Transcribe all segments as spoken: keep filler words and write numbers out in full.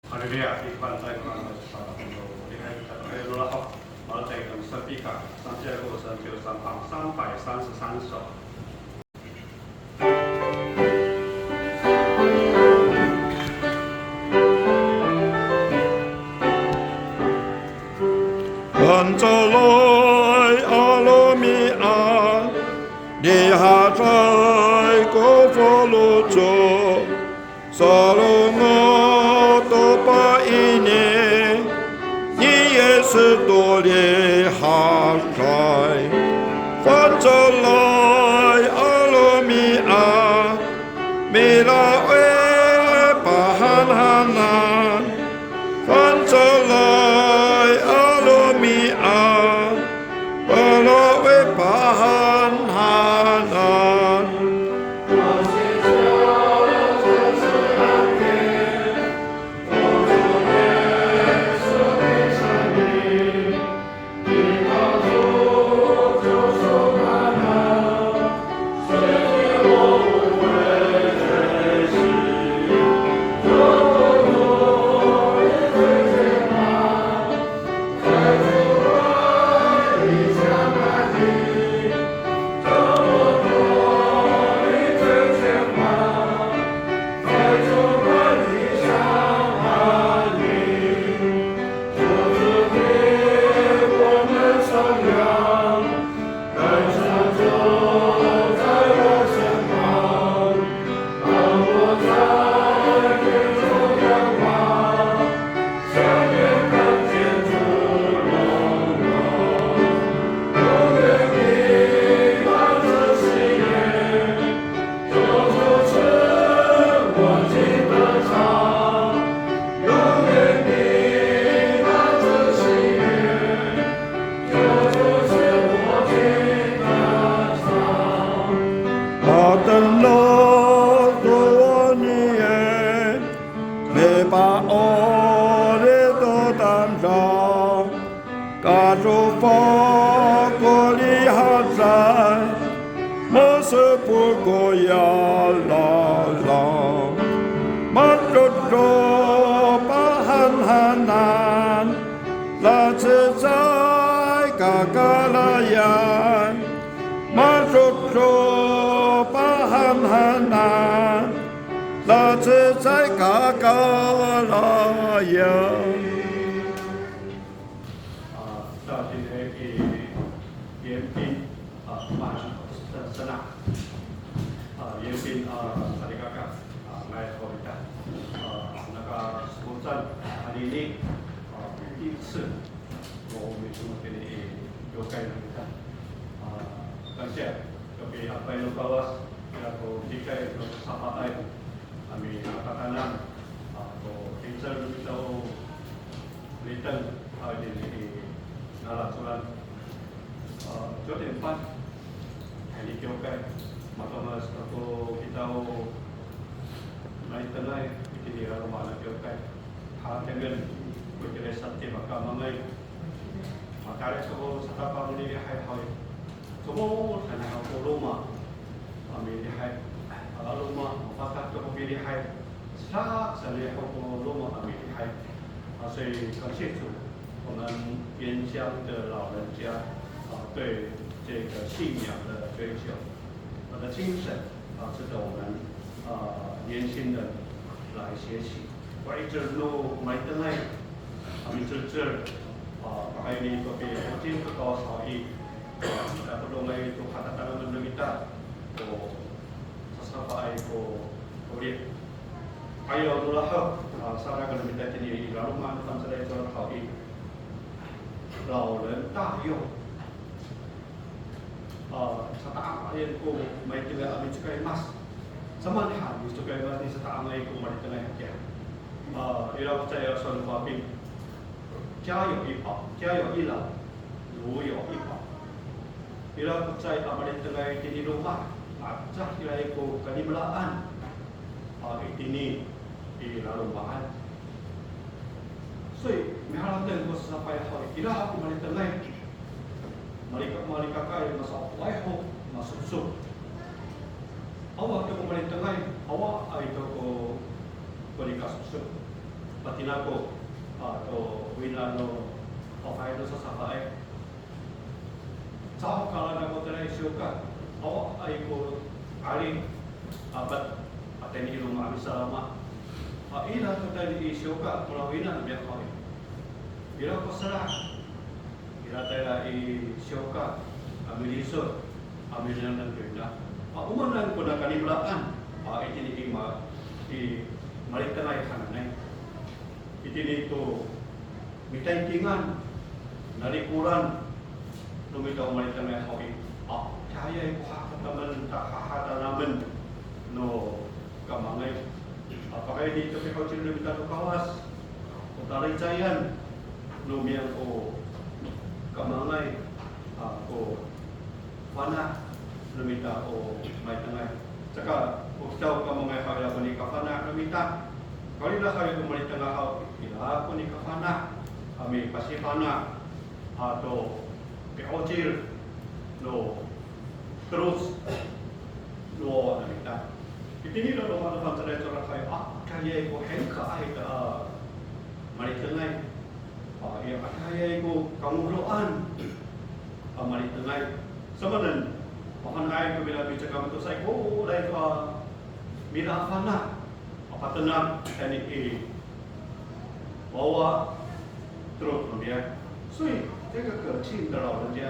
哈利路亚！一般在我们的时候，我们还有多少？马太福音圣经三百三十三首。 Fangcalay a romi'ad, rihaday ko faloco', salongoc to pa'ini, ni Yis to rihaday. Fangcalay a romi'ad, mila'oc pahanhanan, fangcalay a romi'ad, mila'oc pahanhanan. Matenglo to o niyam, mipa'orip to tamdaw, kadofah ko rihaday, masepol ko yalalaw. Madodo pahanhanan, lacecay kakarayan. Madodo pahanhanan, lacecay kakarayan. 啊，到今天给严斌啊，马上的生啊，啊，严斌啊，大家看啊，来，我们看啊，那个苏赞啊，你呢啊，第一次我们什么给你有概念看啊，感谢特别啊，拜六高啊，然后理解那个沙发爱。 Kami a kakaenen, a, to kiwkay no mita o liteng, a, itini i Nalacolan. A, 九点半, tayni kiwkay, matomes kako kita o malitengay, itini i laloma' no kiwkay. Haratengen, ko itira i sa'etip a kamangay. Matira to ko satapang no lihay haw i. Somowal sanay haw ko loma' a milihay. A, loma', mapatak to ko milihay. Sera sanay haw ko loma' a milihay. A, 所以感谢主，我们原乡的老人家，啊，对这个信仰的追求，他的精神，啊，值得我们，啊，年轻人来学习。Wa icel no malitengay a micelcel, a, pakayni to pifocin to Kawas haw i, a, matapodongay to katatanamen no mita ko sasafaay ko 'orip. Ayaw no lahok, a, saan ko no mita itini i laloma' no Fangcalay Codad haw i, 老人大用。 A, sata'angay ko malitengay a micekaymas. Samaan han micekaymas ni sata'angay ko malitengay hakiya. A, ira ko cecay a sowal no Faping. 家有一宝，家有一老，如有一宝。 Ira ko cecay a malitengay itini loma', ma'ecah kiray ko kalimelaan, a, itini i laloma'an. 所以 miharateng ko sasafaay haw i, ira ko malitengay. Malika, malikakaay, masa'opoay ho, masopsop. Awa to ko malitengay, awaay to ko, ko nika sopsop. Patinako, a, to wina no, o, fafahi no sasafaay. Caho kala nako tayra i siyoka, awaay ko ali, apat, a tayni i loma' a misalama. A, ira to tayni i siyoka, ko wina no miyakay. Ira ko sera. Ira tayra i siyoka, a milisot, a minengneng to ina. A, o maan kona kanimeraan, a, itini i ma, i malitengay hananay. Itini to mitaytingan, nalikoran, no mita o malitengay haw i. A, caayay ko hahatanamen, ta hahatanamen, no kamangay. A, pakayni to pihocil no mita to Kawas, o talicayan, no miyam o kamangay, a, ko fana' no mita o malitengay. Saka, o kita o kamangay haw ira ko nikafana' no mita. Kawrira haw i ko malitengay haw ira ko nikafana', a mipasifana', ato pi'ocil no teloc no wawa no mita. Itini i loma' no fangcalay corak haw i, a, caayay ko 很可爱的 a malitengay. A, iya, a, caayay ko kangodoan a malitengay. Samanen, mafana'ay ko mira micaka mato saikoray to a mira a fana', a patenak tayni i wawa, teloc no mira. 所以这个可敬的老人家，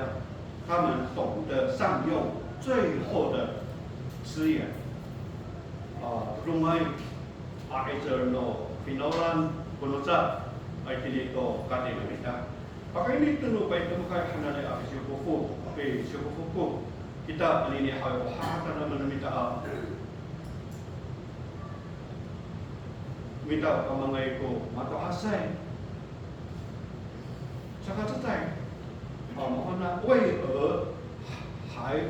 他们懂得善用最后的资源。A, roma i, a, 'icel no finawlan, kono ca, a, itini to kati no mita. Pakayni to no paytemokaay hananay a pisiyokofof, a pisiyokofof ko kita anini haw i, o hahatanamen no mita a, mita o kamangay ko mato'asay. Saka cecay, a, mafana' 为儿还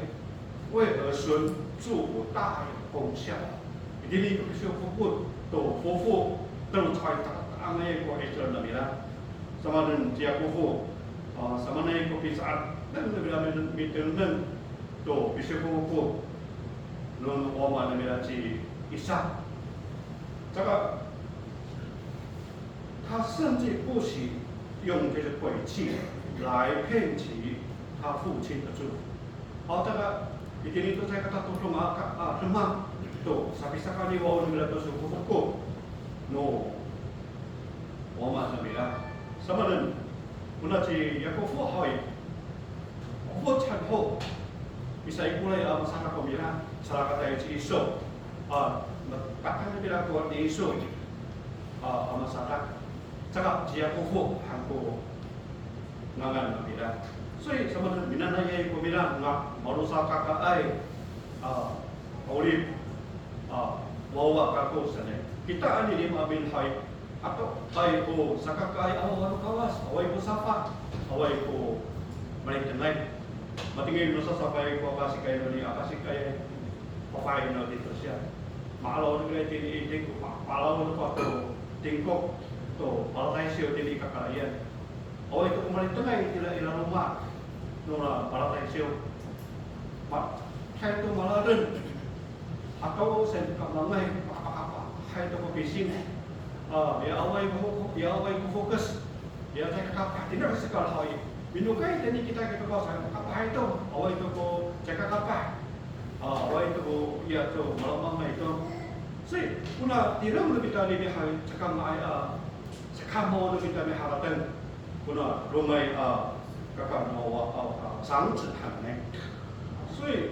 为儿孙祝福大有功效。Itini ko pisiyokofof to fofo, to caay takata'angay ko 'icel no mira. Samanen ci Yakofo, a, samaanay ko pisa'eteng no mira mi-, mitengneng to pisiyokofof no, no wama no mira ci Isak. Saka, 他甚至不惜用这些诡计来骗取他父亲的祝福。Aw, tada, itini to caay katatodong a, ka-, a, demak to sapisaka' ni wawa no mira to sokofoko no wama no mira. Samanen, kona ci Yakofo haw i, o fohat han ho, misaikoray a masadak ko mira, salakatay ci Iso. A, ma-, matay no mira ko ni Iso. A, a masadak. Saka ci Yakofo han ko ngangan no mira. 所以 samanen minanayay ko mira nga malosakakaay, a, 'orip, a, wawa kako sanay. Kita anini maemin haw i, ato, awaay ko sakakaay a wawa no Kawas, awaay ko safa, awaay ko malitengay. Matengil no sasafaay ko akasikay no ni akasikay, pafahi no tito siya. Ma'araw no kiray tini i tingkok, pa-, pa'araw no kiray to tingkok, to palataysiw tini i kakarayan. Awaay to ko malitengay tira i laloma' nora palataysiw. Ma-, caay to malalen. Hakaw sa kamangay, pakapakapa, hay to ko pising. A, ya awaay ko, ya awaay ko fokes. Ya caay kakapah, tina ko sekal haw i. Minokay tini kita kito ko sa, kakapahay to. Awaay to ko caay kakapah. A, awaay to ko, ya to, malamangay to. 所以 kona tireng no mita anini haw i, caka nga'ay a, sakamaw no mita miharateng. Kona roma i, a, kaka no wawa, a, a, 长子 hananay. 所以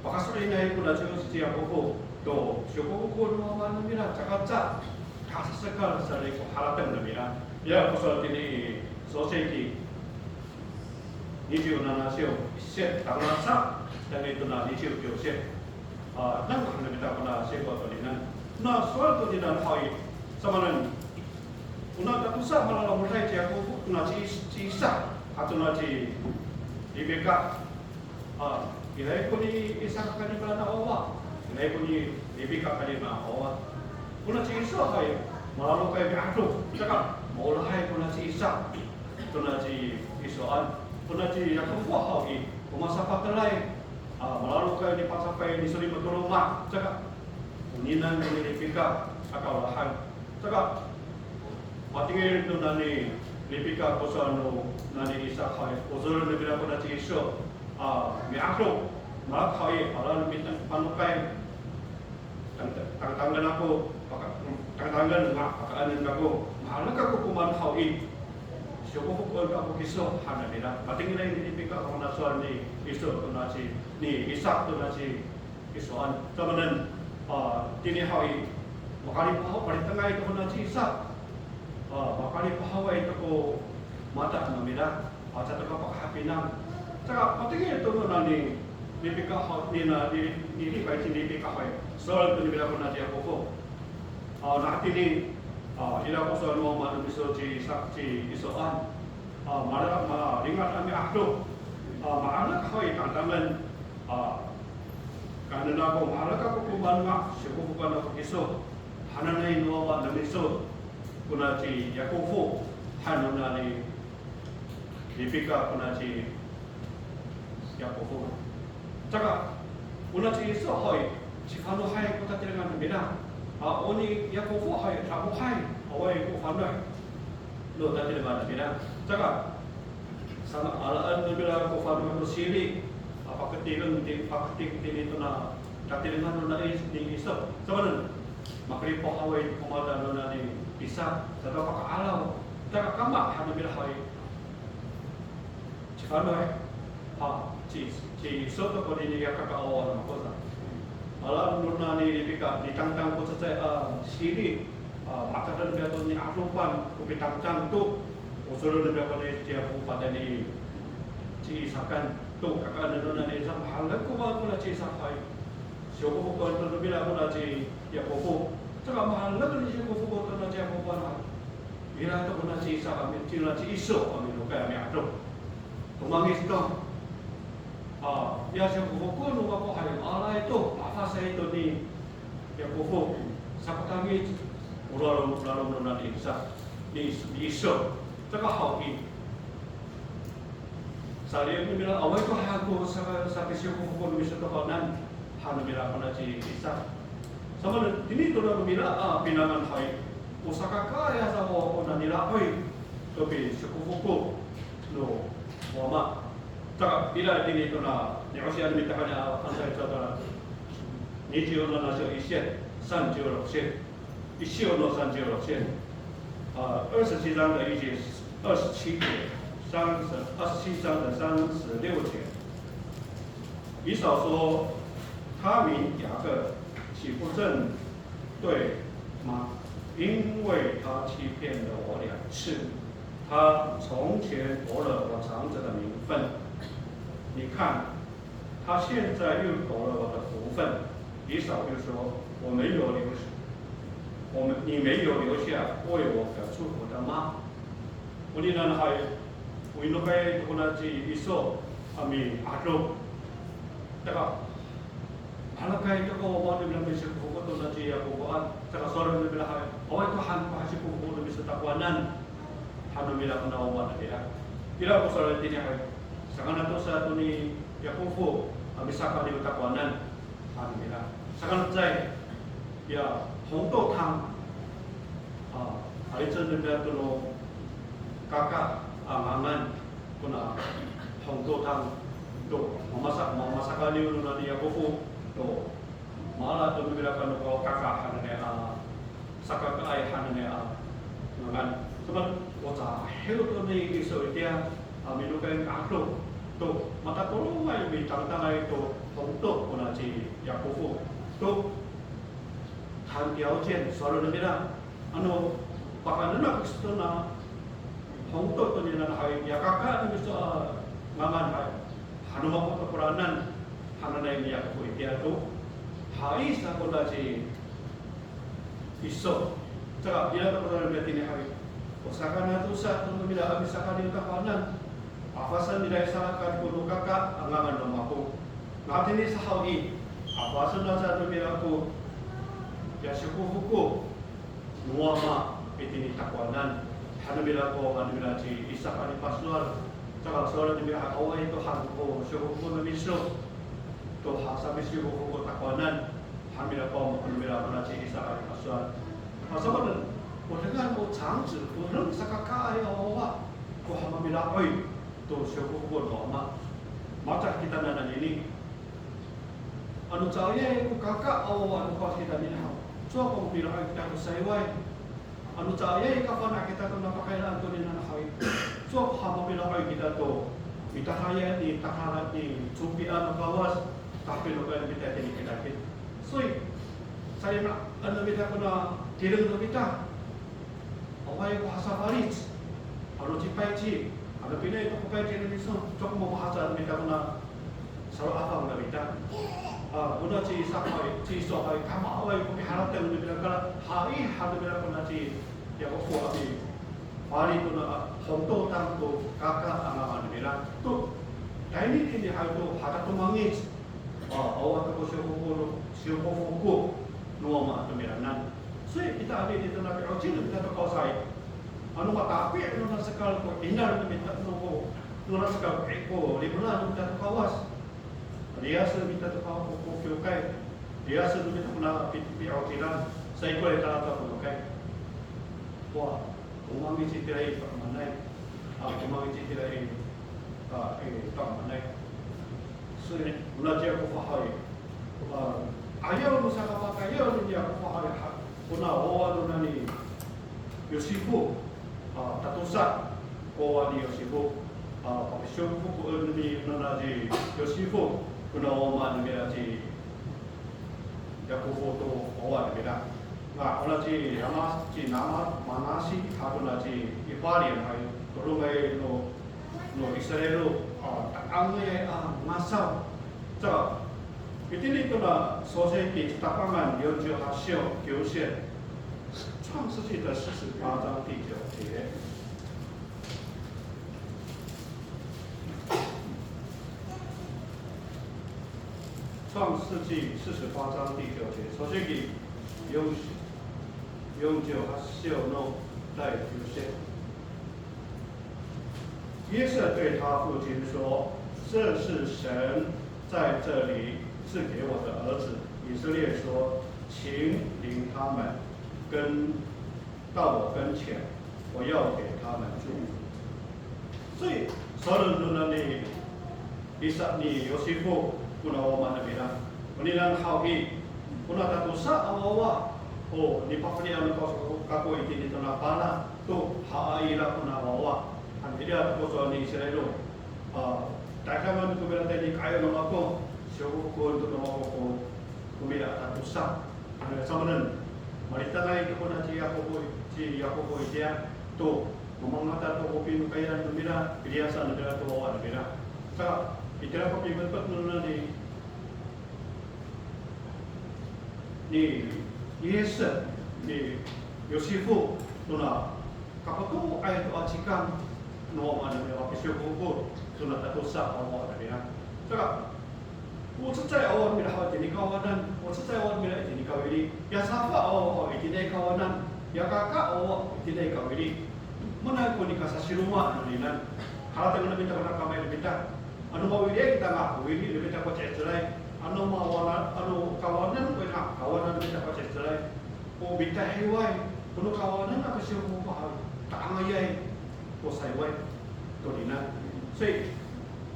pakaso'elinay kona ci Yakofo to sokofoko no wama no mira, caka ca, kasasekal sa i ko harateng no mira. Ya ko sowal tini i Soseki niciw nana siw, isit tangasa, tayni tona niciw kiw isit. A, nangah no mita kona siko toninian. Na sowal toninian haw i, samanen, kona tatosa malalamoday ci Yakofo, tona ci, ci Isak, ato tona ci Ripika. A, iray ko ni Isak a kanimeraan a wawa, iray ko ni Ripika a kanimeraan a wawa. Kona ci Iso haw i, malalokay mi'adop, saka maolahay kona ci Isak, tona ci Isoan. Kona ci Yakofo haw i, o masapatelay, a, malalokay nipacafay, nisolimot to loma', saka oninan ko ni Ripika a kaolahan. Saka Matengil to nani Ripika ko sowal no nani Isak haw i, o sowal no mira kona ci Iso, a, mi'adop, malak haw i, alaen mipanokay, tang-, tangtangen ako, paka-, tangtangen, ma-, pakaenen kako, maherek kako komaen haw i, syokofoken kako kiso, han no mira. Matengil ni Ripika kona sowal ni Iso to na ci, ni Isak to na ci Isoan. Samanen, a, tini haw i, makalipahaw, malitengay to kona ci Isak. A, makalipahaway to ko mata no mira. A, caay to ka pakahapinang. Saka matengil to no nani Ripika haw, ni na, ni, ni Ripika, ni Ripika haw i, sowal to no mira kona ci Yakofo. A, na hatini, a, ira ko sowal no mama no miso ci Isak, ci Isoan. A, mala, malingat a mi'adop. A, maherek haw i tangtangen. A, kaenen ako, maherek ako komaen, syokofoken ako kiso, hananay no mama no miso kona ci Yakofo, han no nani Ripika kona ci Yakofo. Saka, kona ci Iso haw i, cifanohay ko tatirengan no mira. A, o ni Yakofo haw i, damohay, awaay ko fanoh no tatirengan no mira. Saka, sanga'alaan no mira ko fanoh no siri, a, paketingen ti, paketing tini to na tatirengan no nani Iso. Samanen, makalipahaway ko mata no nani Isak, caay to paka'araw. Saka kama han no mira haw i, cifanoh, ha, ci, ci Iso to konini ya kaka awa no mako sa. Ala no nani Ripika, nitangtang ko cecay a siri, a, mataden biya to ni'adopan ko pitangtang to, o sowal no mira kona ci Yakofo patayni ci Isakan to, kakaenen no nani Isak, maherek ko mama kona ci Isak haw i, syokofoken to no mira kona ci Yakofo. Saka maherek ni syokofoken to na ci Yakofo na. Ira to kona ci Isak a mi, ci, na ci Iso a minokay a mi'adop. Tomangic to. A, ya syokofoken no mako haw i, alaay to, mafasay to ni Yakofo, sapatangic, o lalom, lalom no nani Isak, ni, ni Iso. Saka haw i, saliyen no mira, awaay to han ko sa, sapisyokofoken no miso takowanan, han no mira kona ci Isak. Samanen, tini to no mira a pinangan haw i, o sakakaay sato ko nani Lahoy to pisyokofoko no wama. Saka, ira tini to na, ni'osian mita kaniya a fansay saka, niciw no nasiw i siyet, sanciw rok siyet. 一章の三十六節，啊，二十七章的一节，二十七节，三十，二十七章的三十六节。以扫说：“他名雅各，岂不正对吗？因为他欺骗了我两次。他从前夺了我长子的名分。你看， 他现在又夺了我的福分。”以扫又说：“我没有留，我们，你没有留下为我可祝福的吗？” Onini haw i, o inokay to kona ci Iso a mi'adop. Saka, halakay to ko mama no mira a misyokofoko to na ci Yakopoan. Saka sowal no mira haw i, awaay to han ko hasyokofoko no miso takowanan, han no mira kona wama no mira. Ira ko sowal tini haw i, saka natosa to ni Yakofo a misakaliw takowanan, han no mira. Saka cecay, ya, 红豆汤. A, alicen no mira to no kaka a ngangan kona 红豆汤 to, mamasa, mamasakaliw no nani Yakofo to, mala to no mira kano kaka hananay a, sakakaay hananay a ngangan. Samanen, o cahiw to ni Iso itiya a minokay a 'adop to, matatolongay mitangtangay to 红豆 kona ci Yakofo to, 谈条件, sowal no mira, ano, pakaenenak kiso tona 红豆 tonini haw i, ya kaka no miso a ngangan haw i, hano mako to koranan hananay ni Yakofo itiya to, hay sa kona ci Iso. Saka, ira to kona no mira tini haw i, o saka natosa to no mira a misakaliw takowanan, afasen nira i sarakat ko no kaka a ngangan no mako. Nga tini sa haw i, afasen aca no mira ko, ya syokofoko no wama itini takowanan, han no mira ko, han no mira ci Isak a nipasowal. Saka sowal no mira, awaay to han ko syokofoko no miso to, ha, sapisyokofoko takowanan, han no mira ko, han no mira ko na ci Isak a nipasowal. Samanen, O dengan o 长子, o dengan sakakaay a wawa ko hamamila'oy to siyokofoko no ama. Maca kita nananini. Ano caayay ko kaka a wawa no Kawas kita nini haw, cowa ko mamila'oy kita ko sayway. Ano caayay kafana' kita to napakaynaan to nini haw i, cowa ko hamamila'oy kita to mitahayay, mitahayay, micopian no Kawas, tahapinokayan no mita itini i kitakit. Soy, saina, ano mita kona tireng no mita. Awaay ko hasafalic, ano cipayci, ano pinaay to ko payci no miso, cowa ko mamahacaan no mita kona salo'afang no mita. A, kona ci Isak haw i, ci Iso haw i, kamaaway ko piharateng no mita kala, hay, han no mita kona ci Yakop a mifali tona, a, honto tangto kaka a ngangan no mira. To, tayni itini haw to, hata to mangic. A, awa to ko siyokofoko, siyokofoko no wama to miranan. Soy, kita anini to napi'ocil no mita to Kawas i. Ano matapi' nona sekal ko 'inal no mita no ko, nona sekal ko limelaan no mita to Kawas. Liyas no mita to Kawas ko, ko kiwkay. Liyas no mita kona pi, pi'ocilan. Saikoray tala to ko kiwkay. Wa, o mangic itira i, pa'emanay. A, o mangic itira i, a, i, pa'emanay. Soy, ona ci Yakop haw i. A, ayaw no sakapakayaw ni Yakop haw i, ha, kona wawa no nani Yosifo, a, tatosa ko wawa ni Yosifo. A, pakisiyokofoko no mi, nona ci Yosifo, kona wama no mira ci Yakofo to wawa no mira. Nga, ona ci Yama, ci Nama, Manasi, ato na ci Ifarim, hay, todongay no, no Israil, a, ta'angay a ngasaw. Ca, itini to na Soseki, tapangan, yoncu haciw, kiwsit. 创世纪的四十八章第九节。创世纪四十八章第九节，創世記四十八章第九節。 约瑟对他父亲说：“这是神在这里赐给我的儿子。”以色列说：“请领他们跟到我跟前，我要给他们祝福。”所以，所以呢，你 Isa ni Yosifo, kona wama no mira. Oninan haw i, kona tatosa a wawa, o nipafelian no Kawas kako itini tona pala, to haay ira kona wawa. Ano ira to ko sowal ni Israil, a, taykaman ko mira tayni ka'ayaw no mako, siyokofokon to no mako ko, ko mira tatosa. Ano samanen, malitengay to kona ci Yakobo, ci Yakobo itiya to, mamangata to ko pinokayan no mira, piliyasan no mira to wawa no mira. Saka, itira ko pimepet no nani, ni Yis, ni Yosifo, nona kapatoay to a cikang no wama no mira, pakisiyokofoko tona tatosa a wawa no mira. Saka, o cecay a wawa no mira haw itini kawanan, o cecay a wawa no mira itini kawili, ya safa a wawa haw itini kawanan, ya kaka a wawa itini kawili. Mana ko nika sasiroma noninan. Harateng no mita kona kamay no mita. Ano mawiliay kita nga, mawili no mita ko ci'icelay. Ano mawana, ano kawanan ko ina, kawanan no mita ko ci'icelay. O mita hiway, kono kawanan a kasiyo ko pahaw, ta'angayay ko sayway tonina. 所以，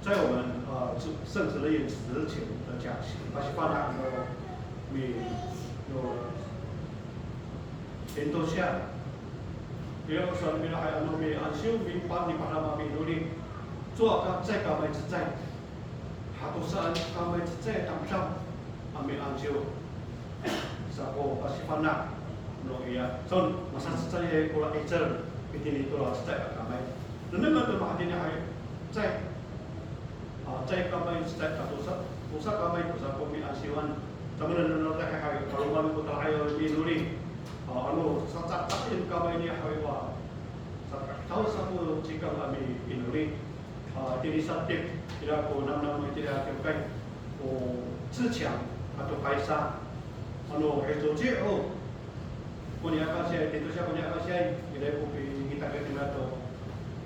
在我们呃圣职人员执勤的讲习，巴西巴达的米有 Indonesia. Ira ko sowal nira hay ano miansiw, mipa, mipadama, minoli. Cowa ka cecay kamay cecay. Hato saan kamay cecay tamdaw a miansiw. Sa ko pasifana' no iya. Son, masacecayay kora 'icel itini tora cecay a kamay. Nengneng to mahatini hay, cecay. A, cecay kamay, cecay, a, tosa, tosa kamay, tosa ko miansiwan. Samanen no taykaay hay, palomalen ko tala'ayaw minoli. A, ano, sacaca'en kamay ni hay wa. Saka, taw sa ko cikang a mi, minoli. A, itini satip, ira ko namnam itira kiwkay, o, 自强 ato kaysa, ano, hay to ci'o, ko niyakasiay, tito siya ko niyakasiay, iray ko pi, kita ka tina to,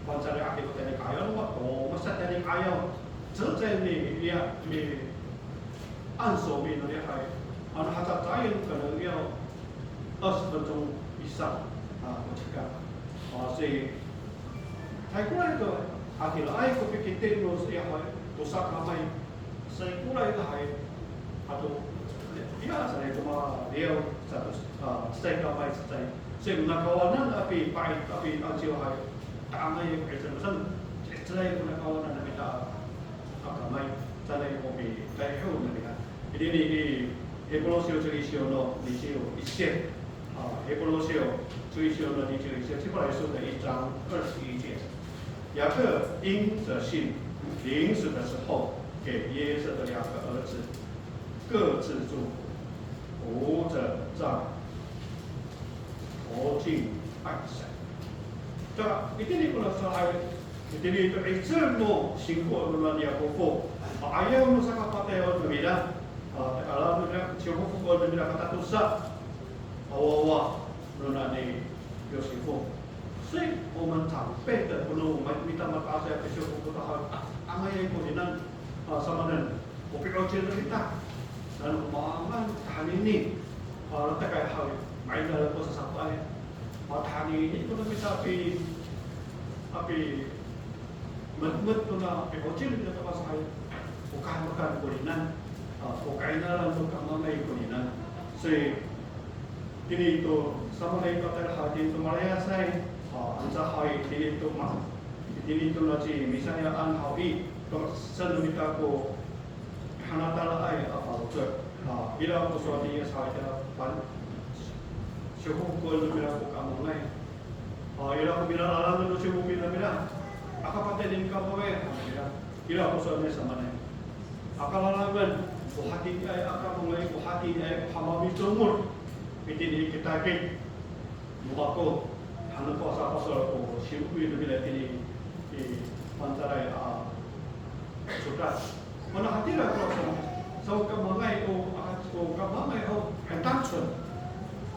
pancari aki ko tayni ka'ayaw, no, o, masa tayni ka'ayaw, 自在 ni, niya, ni, 按手 minoli hay, ano, haca cayen, 可能要二十分钟以上。A, ko cika. A, so i, caay ko ray to, hatiraay ko pikitid no, ya, tosa kamay. Caay ko ray to hay, ato, ya, sanay ko maliyaw, sato, a, cecay kamay, cecay. So i, nakawanan a pi, pa'icel, a pi'anciw hay, ta'angay ko 'icel, san, cecay ko nakawanan a mita a kamay, sanay ko pitayra no mita. Itini i Hipro siyo ciwisiyo no niciw ici. A, Hipro siyo ciwisiyo no niciw ici, 希伯来书的一章二十一节。雅各因着信，临死的时候，给约瑟的两个儿子各自祝福，扶着葬礼，投进爱神。Saka, itini ko na sahay, itini to 'icel no singko nona ni Yakofo. Ayaw no sakapatay no mira. A, takaraw no mira, singko ko no mira katatosa a wawa nona ni Yosifo. 所以我们长辈的，不论我们 mita mato'asay a singko ko tahaw, a, angayay koninan, a, samanen. O pi'ocil no mita, nano mangan tahanini, a, latekay haw i, maila ko sasapoay. A, tahanini ko no mita pi, a, pimetmet to na pi'ocil no mita to kasahay. O kahemekan koninan, a, o kainalan to kamangay koninan. So i, itini to, samaanay to tayra haw itini to malayasay, a, anca haw i, itini to ma, itini to na ci Misayaan haw i, to saan no mita ko hanatalaay a faloco'. A, ira ko sowal ni Yis haw i, tira pan, sihokol no mira ko kamangay. A, ira ko mira lalangen no sihokol no mira. Aka patay ni kamangay, a, ira. Ira ko sowal ni samaanay. Aka lalangen, o hatiniay a kamangay, o hatiniay, o hamamicomod. Itini i kitakit no mako, han ko safasol ko siwkwi no mira itini i Fangcalay a codad. Mana hatira ko sa, sa o kamangay o, a, o kamangay o, 很单纯.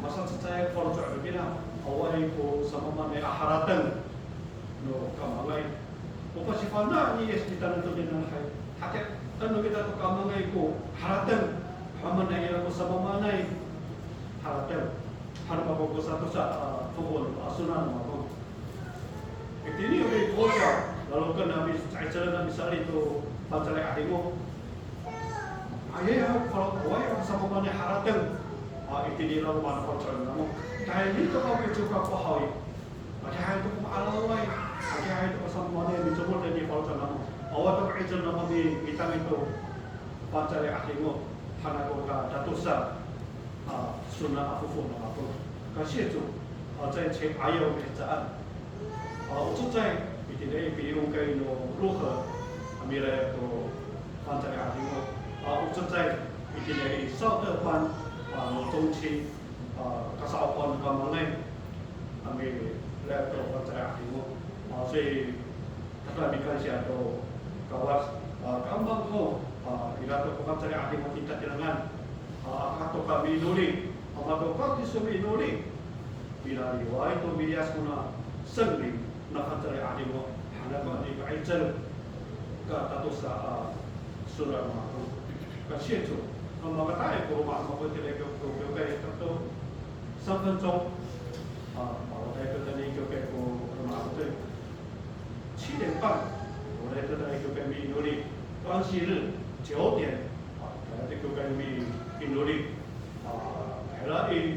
Masacecay faloco' no mira, awaay ko samaamaanay a harateng no kamangay. O pasifana' ni Yis kitanan to kitanan hay. Hatira no kita to kamangay ko harateng. Hamaanay ira ko samaamaanay harateng. Haratengen ko satosa, a, fokon, a, sonan no mako. Itini o i kosa, laloken a mi, ca'icelen a misali to Fangcalay a 'Adingo. Ayay, a, falo, awaay, a, samaamaanay harateng. A, itini laloma' no faloco' namo. Tayni to ka picoka ko haw i. Adihay to ko ma'araway, adihay to ko samaamaanay micomod tayni faloco' namo. Awa to ko 'icel namo mi, mitangit to Fangcalay a 'Adingo, han ako katatosa a sonan a fofo no mako. Kasiya to, a, caay ci Ayaw mihecaan. A, o cecay, itini i pi'ongkay no 如何 a milayap to Fangcalay a 'Adingo. A, o cecay, itini i 少德班 a, no 中期 a, kasa'opoan no kamangay a milayap to Fangcalay a 'Adingo. A, so i, tada mikansiya to Kawas, a, ka'emang ho, a, ira to ko Fangcalay a 'Adingo titatirengan. A, aka to ka mi'inoli, a, mato ka kiso mi'inoli. Milaliway to miliyas kona 圣灵 na Fangcalay a 'Adingo, han ako a mipa'icel katatosa a sonan no mako. Kasiya to, a, makata'ay ko loma' no mako itira i kiw, kiw, kiwkay to. 三分钟, a, mawatay to tayni kiwkay ko loma' no mako to. 七点半, mawatay to tayni kiwkay mi'inoli. 安息日, 九点, a, tayni kiwkay mi'inoli. A, tayra i,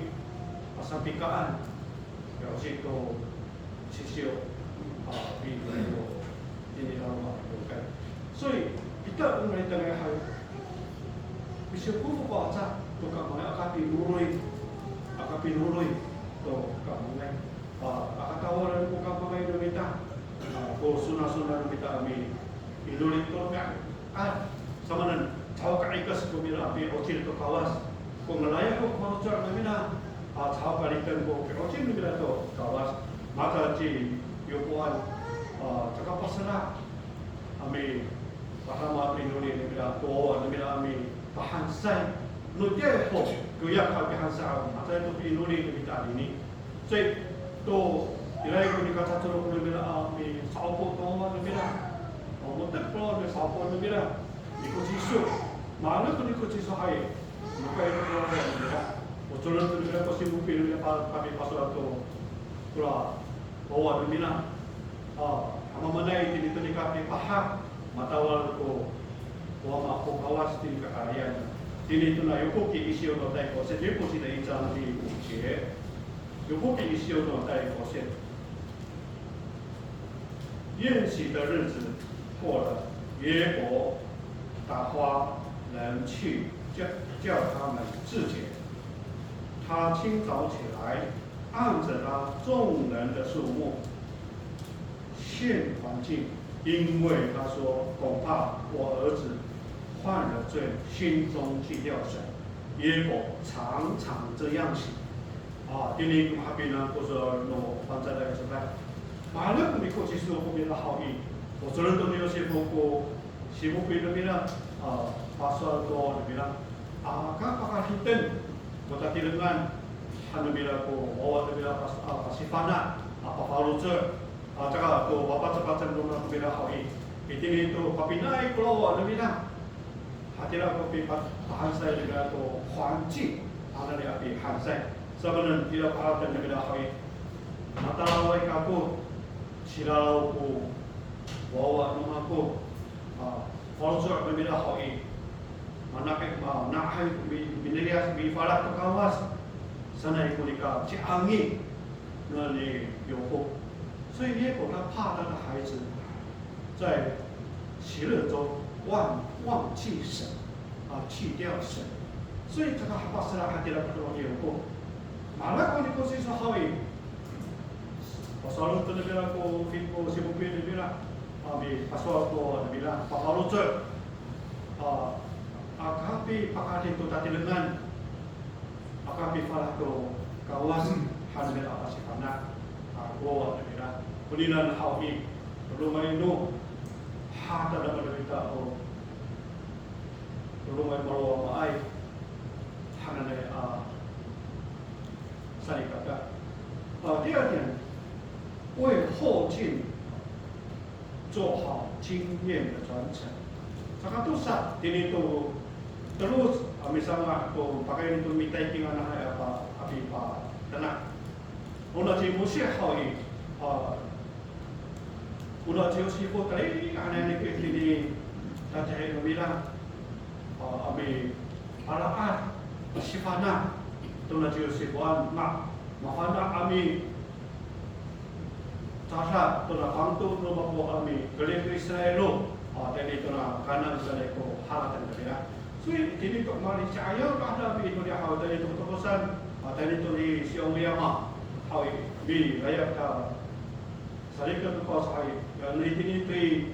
a, sampikaen. Kawsi to sisiw, a, pi, pi, pi, ini laloma' kiwkay. So i, kita o malitengay hay, misiyokofo ko aca to kamangay, aka pinoroy, aka pinoroy to kamangay. A, aka tawalan ko kamangay no mita, a, ko sonasonan no mita a mi, inoli to ka, a, samaanen, caho ka ikes ko mira a pi'ocil to Kawas. Ko ngelayaw ko faloco' no mira, a, caho ka liteng ko pi'ocil no mira to Kawas. Maka ci Yopoan, a, caka pasela a mipadama to inoli no mira to wawa no mira a mipahansay. No tiya ho, koya ka pihansay, a, matiya to piinoli no mita anini. 所以 to, iraay ko nikacacorok no mira a misa'opo to wawa no mira. O, mo^tep ko misa'opo no mira. Nikociso. Maherek ko nikociso hay. Mokay to ko wawa no mira. Ocoren to no mira ko simopi no mira pa, pamipasowal to Kora, o wawa no mira, a, a mamaanay itini to nika pipahak, matawal ko, o Wama ko Kawas itini kakarayan. Itini to na Yokoki isiyo no tay kosit, Yokoki isiyo no tay kosit. 宴席的日子过了，约伯打发人去叫，叫他们自洁。他清早起来，按着他众人的数目献黄祭，因为他说：“恐怕我儿子犯了罪，心中惧怕神。”约伯常常这样行。 A, tini ko mahapinang ko sowal no Fangcalay Codad. Maherek ko mikoci so ko mira haw i, o coren to no Yosifo ko sifopi no mira, a, pasowal to no mira. A, aka pakaditen ko tatirengan han no mira ko wawa no mira pas-, a, pasifana', a, pafaloco', a, caka to papacepacen no mira haw i. Itini to papinaay ko wawa no mira. Hatira ko pipa-, pahansay nira to 黄祭, hananay a pihansay. Samanen ira ko harateng nira haw i. Matalaway kako, ciraraw ko wawa no mako, a, faloco' nira haw i. Manakay, ma-, nga'ay mi-, miniliyas, mifalah to Kawas. Sanay ko nika ciangi no ni Yoho. 所以约伯他怕他的孩子在喜乐中忘，忘记神，啊，弃掉神。所以这个 pasela' hatira ko Yoho. Maherek ko mikoci so haw i. Pasowal to nira ko, ko sifopi nira, a, mipasowal to nira, pafaloco'. A, aka pipakadit to tatirengan. Aka pifalah to Kawas han nira a pasifana'. A, ko nira. Koninan haw i, roma ino, hatira nira o, roma i malowaay, hananay a salikaka. A, 第二点，为后进 做好经验的传承。Saka tosa, tini to teloc a misanga' to pakayni to mitaypingan a hay a pa, a pipatenak. Ona ci Mosi haw i, a, ona ci Yosifo tali hananay ko itini tatihi no mira, a, a mialaay, a sifana', tona ci Yosifoan, ma, mafana' a mi Tada tona pangto no mako a mikerid to Israil, a, tayni tona Kanan sanay ko harateng nira. 所以 tini to malicayaw to adami to niya haw, tayni to tokosan, a, tayni to ni Siyong Yama haw i, milayap ta salikaka to Kawas haw i, ya, ni tini to i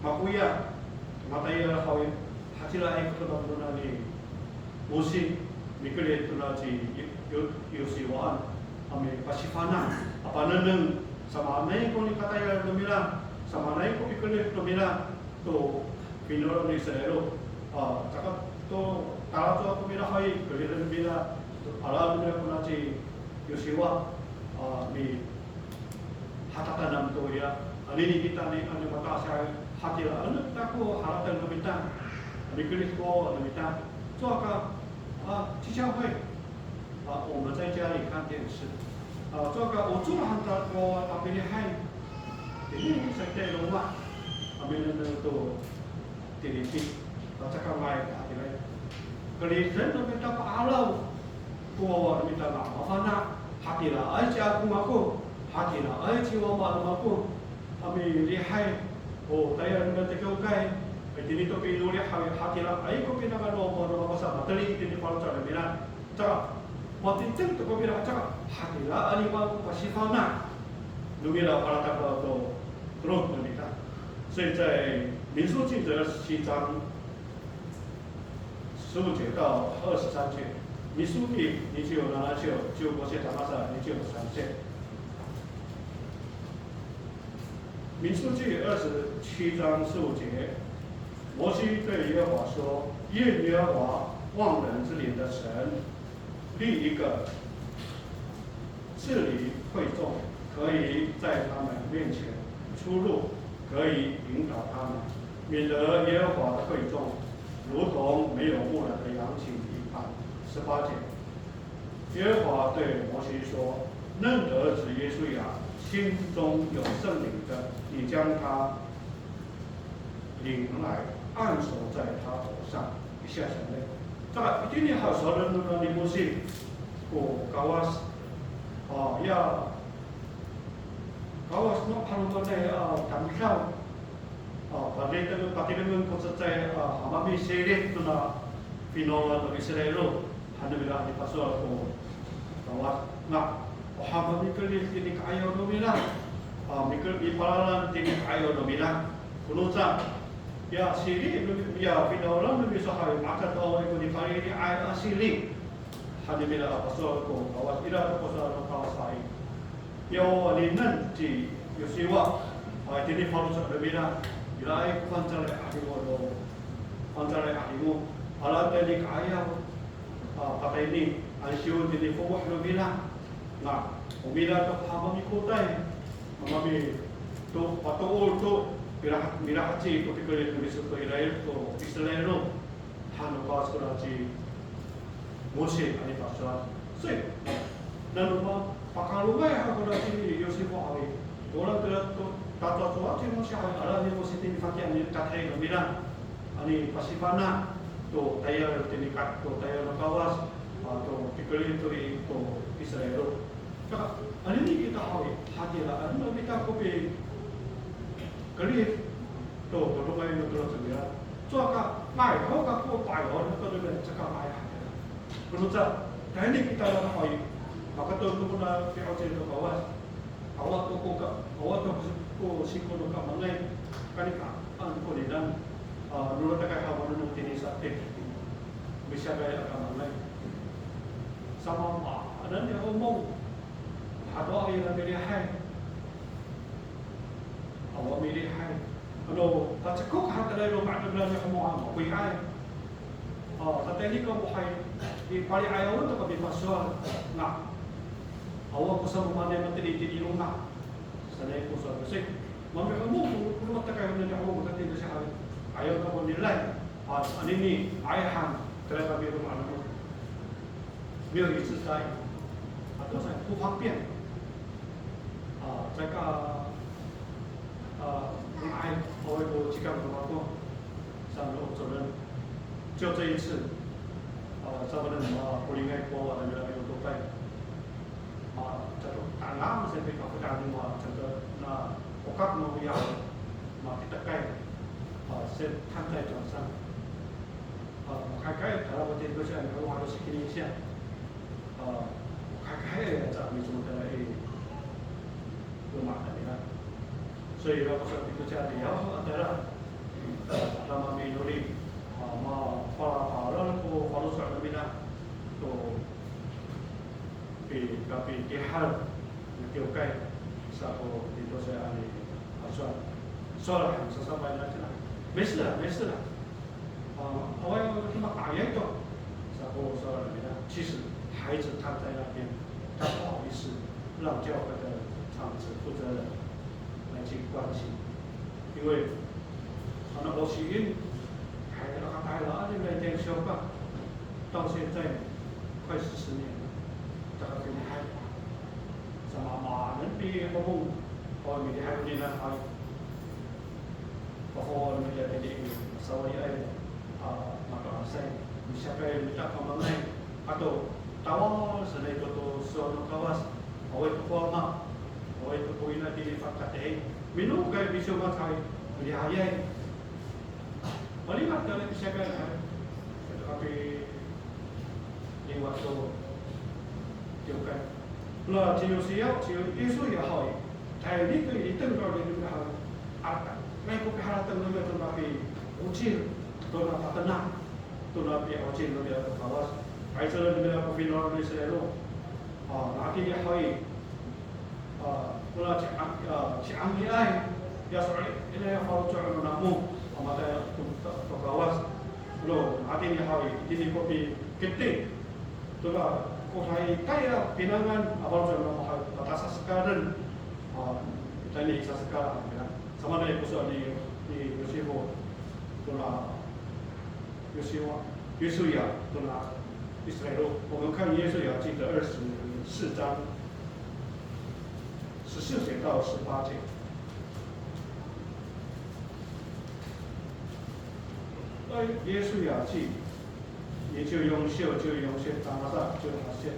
makoya, matayal haw i, hatiraay ko tona ni Mosi, mikerid tona ci Yo-, Yo-, Yosiwaan a mipasifana', a panengneng, samaanay ko nikatayal no mira, samaanay ko pikerid no mira to finawlan no Israil. A, caka to talacowa to mira haw i, keriden no mira, to alaen no mira kona ci Yosiwa, a, mi hatatanam to ya, anini kita ni, ano mato'asay, hatira, ano kita ko harateng no mita, ano mikerid ko no mita, cowa ka, a, 去教会, a, 我们在家里看电视, a, cowa ka, o cowa han ta ko tapilihay, ini sa kita i loma', a, minengneng to tilipit, a, caka nga'ay, a, tilay. Keriden no mita pa'araw ko wawa no mita a mafana', hatiraay ci ako mako, hatiraay ci wama no mako, a milihay, o tayal no mita kiwkay, itini to pinoli haw i, hatiraay ko pinangan no wama no mako sa mateli itini faloco' no mira. Caka, matiteng to ko mira, caka, hatira a nimaan ko pasifana' no mira, palatakaw to teloc no mita. 所以在民数记的二十七章十五节到二十三节，民数记二十七章十五节到二十三节。 民数记二十七章十五节，摩西对耶和华说：“愿耶和华万能之灵的神立一个治理会众，可以在他们面前出入，可以引导他们，免得耶和华的会众如同没有牧人的羊群一般。”十八节，耶和华对摩西说：嫩的儿子约书亚，心中有圣灵的，你将他领来，按手在他头上。一下下呢，这个一定要好熟人的你不信，我高啊，哦，要高啊，什么怕我在啊，当上。 A, pati, patirengen ko cecay, a, hamami silit tona finawlan no Israil, han no mira a mipasowal ko Kawas. Nga, o hamami kelid tini ka'ayaw no mira. A, mikel, mipalalan tini ka'ayaw no mira. Kono ca, ya silit, ya finawlan no miso hay, maka to awaay ko nipaliliay a silit. Han no mira a pasowal ko Kawas, ira to ko sowal no Kawas hay. Yo, anini ci Yosiwa, a, itini faloco' no mira, iraay ko Fangcalay a 'Adingo no, Fangcalay a 'Adingo, alaen tayni ka'ayaw, a, patayni, ansiw tini fowa no mira, nga, o mira to hamamikotay, hamami to, patoor to, mira, mirahaci ko tikerid no miso to Israil, to Israil. Han no Kawas kora ci Mose a mipasowal. Saka, nano ma, pakalongay han kora ci Yosiwa haw i. Tora kira to, tato to ci Mose haw i, alaen ni Mose tini fati'an i katay no mira. Ani pasifana' to tayal tini ka, to tayal no Kawas, a, to tikerid to i, to Israil. Saka, anini kita haw i, hatira, ano kita ko pikerid to, to todongay no tolo cemira. Saka, nga'ay ho kako pa'ayaw no todongay, saka nga'ay hatira. Kono ca, tayni kita haw i, maka to, to kona pi'ocil to Kawas. Awa to ko ka, awa to ko singko no kamangay. Kanika, an ko ninan, a, nora takay haw no tini sa te. Misiyakay a kamangay. Samaanen ya omong. Hato ira milihay. Awa milihay. Ano, pacekok han tayra i loma' no mira i homoan, makoyay. A, tatayni kamo hay, i pali'ayawen to kami pasowal, nga. Awa ko samaanen matini tini i loma'. Sanay ko sowal. Kasi, mamihomo ko, ko loma' takay, ano, niya ko, tatini kasi hay. Ayaw kamo nilay. A, anini, ay han, tayra kami i loma' namo. 没有一次在，啊，多少不方便。啊，这个，啊，我们还，我有几个朋友，像我主任，就这一次，啊，差不多什么，不应该过啊，那个，那个都在。啊，这个，刚刚才被搞不干净嘛，这个，那，我刚弄一下，嘛，给他盖，啊，先摊在床上。 A, makaykaay, tala ko tini ko siya, ano, ano, sikini siya. A, makaykaay, a, sa, miso tala i, loma' nira. So, ira ko sa tini ko siya, ira, a, tala, a, tala maminori, a, ma, pa, palal ko, faloco' no mira, to, pi, kapitihal, na kiwkay, sa ko tini ko siya, ani, a, sowal, sowal, sasampay na sila. 没事了，没事了。 啊，我有这么大一个，然后说了没了。其实孩子他在那边，他不好意思让教会的长子负责人来去关心，因为他那个学院还那个大了，二零来年修吧，到现在快四十年了，这个平台，怎么嘛能比我们，我们还有点难。 Pafo no mita tini i, sawaliay, a, mato'asay, misiyakay mita kamangay, ato tawal sanay to to sowal no Kawas, awaay to ko ama, awaay to ko ina tini fakatay, minokay misiwmacay, miliyahayay. Malingat kami misiyakay, a, kapi liwat to kiwkay. Ona ci Yosiya, ci Yosiya haw i, tayni to i, iteng to i, iteng to haw i. Ata, nai ko piharateng no mira to napi'ocil, to napatenak, to napi'ocil no mira to Kawas. Ay, saan no mira ko finawlan no Israil. A, matini haw i. A, ona ci Am-, a, ci Amliay, ya so'elin, ina ya faloco' no namo, a, matayal to, to, to Kawas. Ono, matini haw i, itini ko pikiti. Tona, ko hay kaya pinangan, a, faloco' no namo hay, patasasekaden. A, tayni sasekaden, ya. Samaanay ko sowal ni, ni Yosiya. Tona, Yosiya, Yosiya, tona Israil. 我们看约书亚记的二十四章。十四节到十八节。在约书亚记，也就用秀，就用秀，打马上就发现。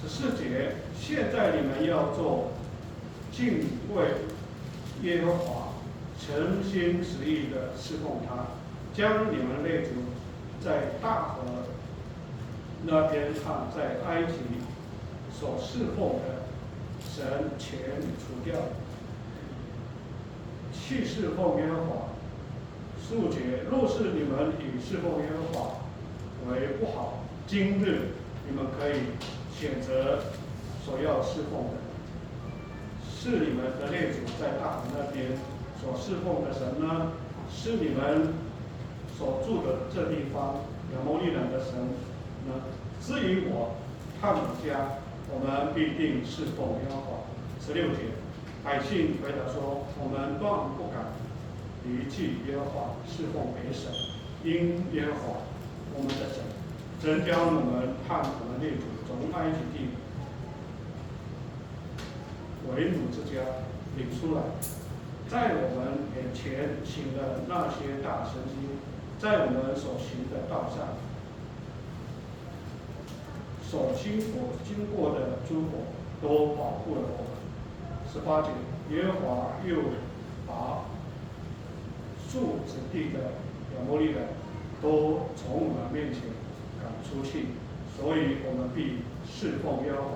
十四节，现在你们要做敬畏耶和华、诚心实意的侍奉他，将你们列祖在大河那边和在埃及所侍奉的神全除掉，去侍奉耶和华。十五节，若是你们以侍奉耶和华为不好，今日你们可以选择所要侍奉的，是你们的列祖在大河那边所侍奉的神呢，是你们所住的这地方亚摩利人的神呢？至于我和我家，我们必定侍奉耶和华。十六节，百姓回答说：我们断不敢离弃耶和华，侍奉别神，因耶和华我们的神曾将我们和我们列祖从埃及地为奴之家领出来，在我们眼前行的那些大神迹，在我们所行的道上，所经过经过的诸国都保护了我们。十八节，耶和华又把住此地的亚摩利人都从我们面前赶出去，所以我们必侍奉耶和华，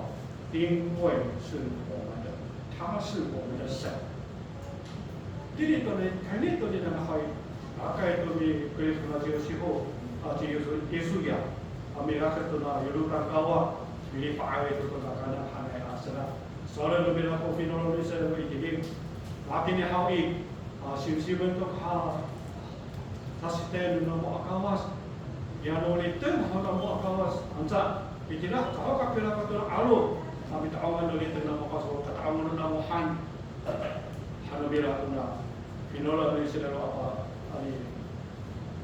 因为是我们的，他是我们的神。Tini to ni, tini to ni nanakaay, akay to ni Kristo na Yosiho, a, ci Yesu, Yesuya, a, milakat to na Yordan kawa, milipa'ay to to na Kanan hanay a sera. Sowal no mira ko finawlan no Israil itini. Matini haw i, a, simsimen to ka sasiten no namo a Kawas. Ya no liteng ho namo a Kawas. Anca, itira, caho ka pira ka to na 'alo. A mita'ongan no liteng namo a Kawas, kata'ongan no namo han. Han no mira kona finawlan no Israil a pa, ani,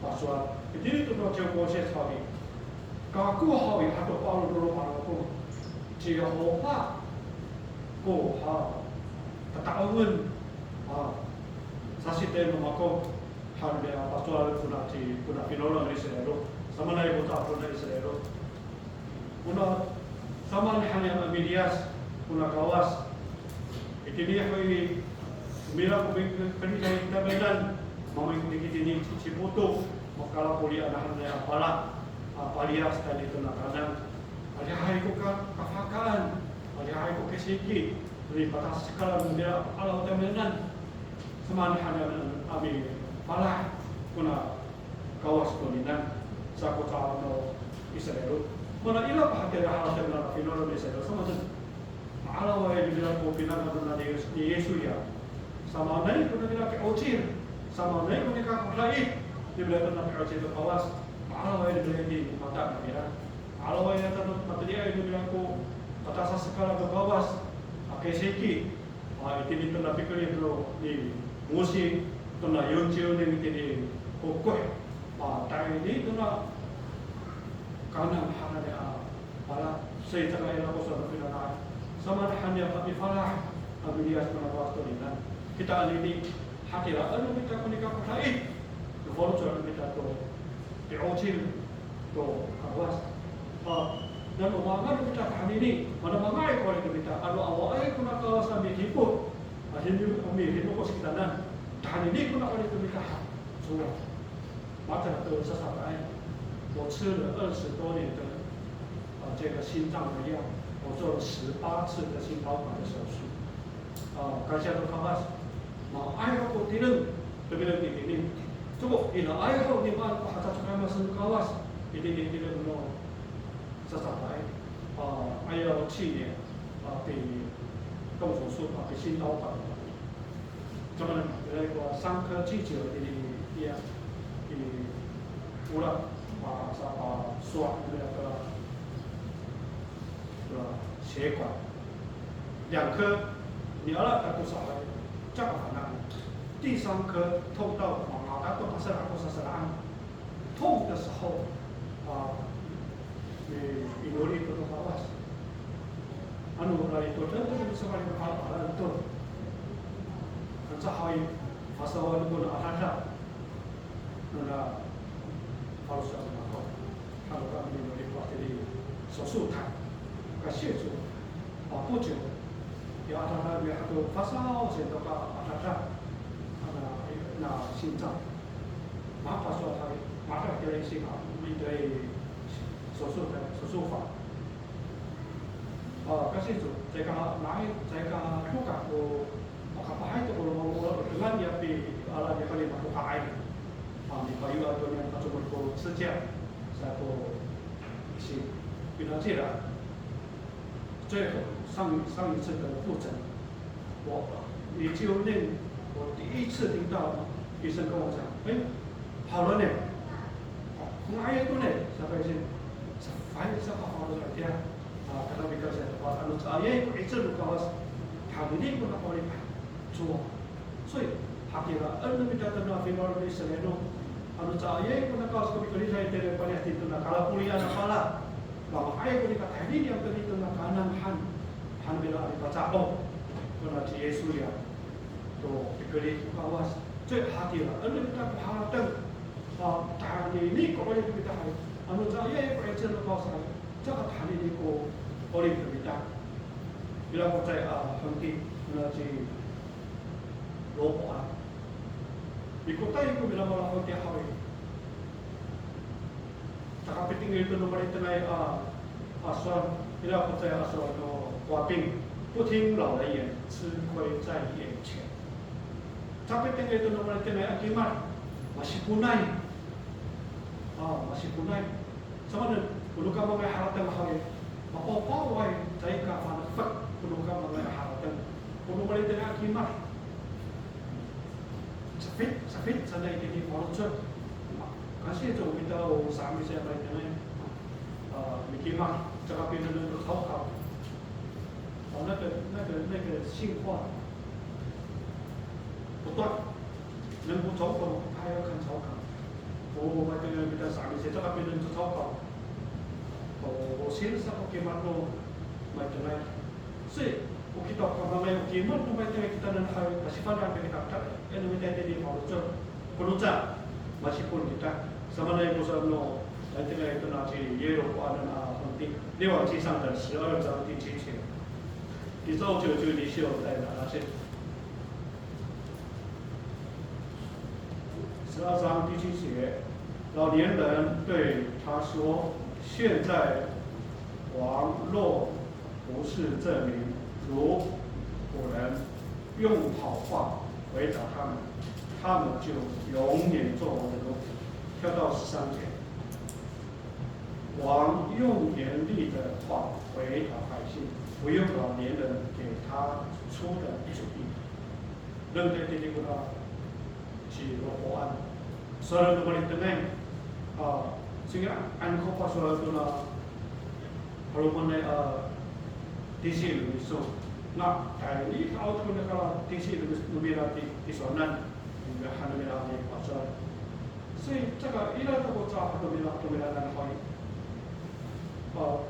pasowal. Itini to no ciw ko sesawad i. Kako haw i, hato paro no loma' ako. Ci Yehofa ko ha tata'ongen, a, sasiten no mako, han no mira pasowal kona ci, kona finawlan no Israil. Samaanay ko caay kona Israil. Kona samaan han niyam a miliyas kona Kawas. Itini ho i, mira ko mi, kami kami tamiyanan, mamay ko dikitini ci, ci Potok, makalapolian han niyam a pala, a paliyas tayni tona Kanan. Adihay ko ka, kafahkaan, adihay ko kesiki, ri patasikalan no mira a 'alaw tamiyanan. Samaan han niyam a mipalah kona Kawas konini, sa ko caay no Israil. Mana ira pahatira harateng nira finawlan no Israil, samaanen. Ma'araway no mira ko pinangan no ni Yis-, ni Yisuya. Samaanay ko no mira ki'ocil, samaanay ko nika kodaay, no mira tona ki'ocil to Kawas. Ma'araway no mira i mata no mira. Ma'araway no tona mateliay no mira ko patasasekalan to Kawas. A kesiki. A, itini tona pikerid no ni Mosi, tona yonciw nen itini kokoh. A, tayni tona Kanan hananay a pala, sa i, caka ira ko sowal no pinangan. Samaan han niyam a mifalah a miliyas kona Kawas tonini. Kita anini, hatira no mita ko nika kodaay. Nofaloco' no mita to pi'ocil to Kawas. A, nano manga'ay no mita hanini, mana manga'ay ko ri no mita, ano awaay kona Kawas a midipot, a, hini, a, mihinokos kitanan, hanini kona ri no mita ha, sowal. Matiya to sasafaay, 我吃了二十多年的，呃，这个心脏的药，我做了十八次的心导管的手术。 A, kansiya to Kawas. Manga'ay ho ko tireng, to tireng itini. Coko, iraay ho nimaan ko haca cokaymasen no Kawas, itini tireng no sasafaay. A, 二零一七年, a, pi, 动手术, a, pi 心导管. Camanan, ira ko 三颗气球 itini, iya, i, ora, a, sa, a, sowal, ira ko, a, 血管. 两颗 miala to ko safaay, caka fana'. 第三颗痛到 mangata to pasera' ko saseraan. 痛的时候, a, mi, minori to to Kawas. Ano, lalitoden to ko Sowal ko Pala to. Anca hay, pasawan ko no adada. Nona faloco' ako. Ano kami no lipatay i sosotay. Kasico, a, poco. Ya adada mihato pasaw, saan to ka adada. Ana, na 心脏. Mapasaw hay, mata kira isi ka, mitay sosotay, sosofang. A, kasico, caay ka, nai, caay ka tokah ko, makapahay to ko, ko, dengan ya pi, ala ya kali matoka'ay. A, mipayoay to niyan kacomod ko 支架, sa ko isi, pinacila. 最后，上，上一次的复诊，我，你就念，我第一次听到医生跟我讲，哎，好了呢。Nga'ay to ne, sa ko isi, sa, sa ko faloco' itiya. A, tada mikasay to, ano caay ko 'icel no Kawas, tahini ko na 'orip. Cowa. 所以, hatiraen no mita to na fimaro ni Israil no, ano caay ko na Kawas ko mikeriday tira paniyah to na kalapolian a pala. Manga'ay ko nika tahini niyam to na Kanan han, han nira a mipaca'of. Kona ci Yisu ya, to pikerid no Kawas. 所以, hatiraen no mita ko harateng. A, tahini ko 'orip no mita hay. Ano caay ko 'icel no Kawas hay. Caka tahini ko 'orip no mita. Ira ko cecay a henti, kona ci Ropoan. Mikotay ko milamala henti haw i. Caka pitengil to no malitengay a, a sowal, ira ko cecay a sowal no Kowaping, 不听老人言，吃亏在眼前. Caka pitengil to no malitengay a kimad, masiponay. A, masiponay. Samanen, o no kamangay harateng haw i, mapawpaway, caay ka fanekfek, o no kamangay harateng, o no malitengay a kimad. Safit, safit sanay itini faloco'. Kasi to mita o sa'amisay a malitengay, a, mikimad, caka pinengneng to cawkaw. 哦，那个，那个，那个性化不断，能不操控，他还要看操控。哦，我这个比较傻一些，这个别人就操控。哦，我先生我给他做，买进来。所以我给到他们买，我给他们买进来，给他们还，还是反正给他看，哎，那么在这地方做。 Kono ca, masipon kita. Samanay ko sowal no, a, itira to na ci Yeropoam a henti. 列王纪上的十二章第七节。第十二章第七节。十二章第七节，老年人对他说：“现在王若 不是这名，如果人用好话回答他们，他们就永远做我的奴仆。”跳到十三节，王用严厉的话回答百姓，不用老年人给他出的主意。 Deng tayni kona ci Ropoam. Sowal no malitengay. A, singa'an ko pasowal to na 'alomanay a tisi no miso. Nga tayni ta'ot ko nikala tisi no miso, no mira ti, tisowanan. Nga han no mira a pasowal. 所以这个 ira to ko ca to mira, to mira nan haw i. A,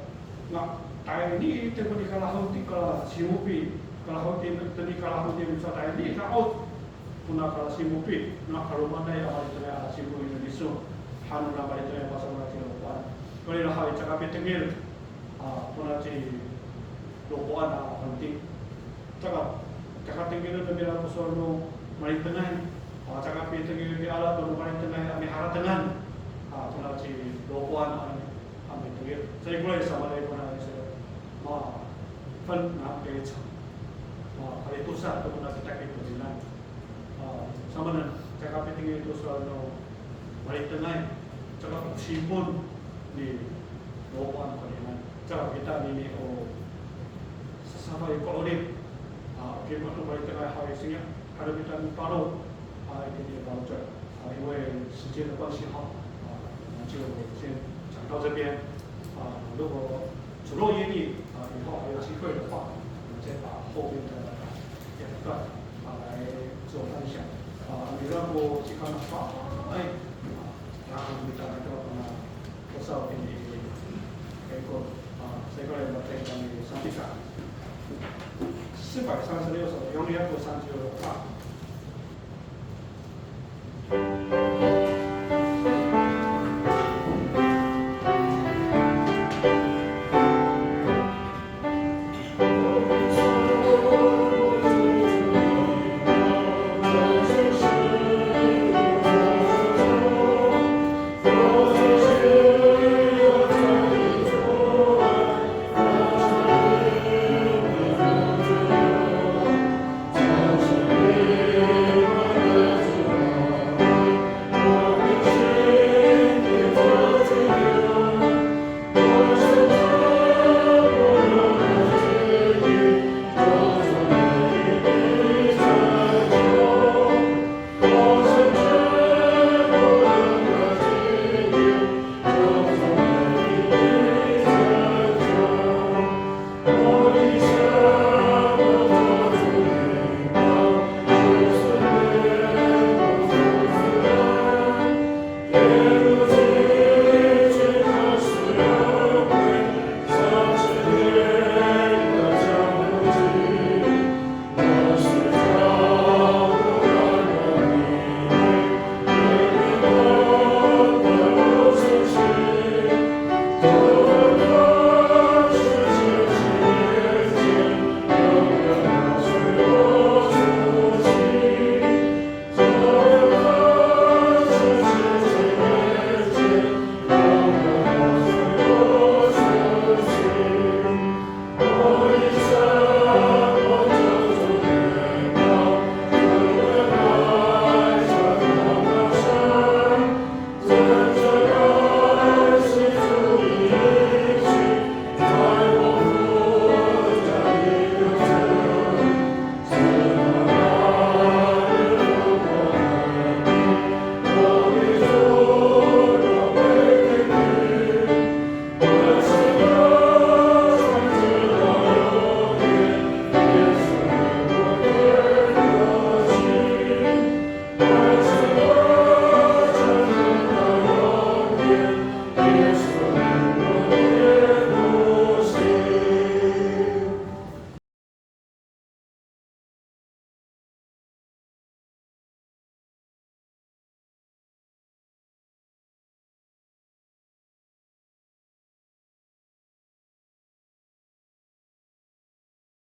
nga tayni to ko nikala haw ti kala simopi, kala haw ti, to nikala haw ti miso tayni ta'ot. Kona kala simopi, na 'alomanay a malitengay a simopi no miso. Han no malitengay a pasowal ci Ropoam. Kali ira haw i caka pitengil. A, kona ci Ropoam a henti. Caka, caka tengil no mira ko sowal no malitengay. A, caka pitengil miala to no malitengay a miharatengan. A, kona ci Ropoam a, a mitengil. Sa i kora samalay kona sa, ma, fen na keca. Ma, kali tosa to kona sa takit to sinan. A, samanen, caka pitengil to sowal no malitengay, caka sipon ni Ropoam konian, caka kita nini o sasafay ko 'orip, a, o kimad no malitengay haw i singa, haraw kita miparo, a, itini faloco', a, 因为时间的关系哈，啊，我们就先讲到这边。啊，如果 主若愿意，啊，以后还有机会的话，我们再把后面的两段，啊，来做分享。啊，你让我去看看，哎，啊，然后你再来跟我们介绍给你，给我，啊，这个人我再讲你上帝感。四百三十六首，永远不三十六首啊。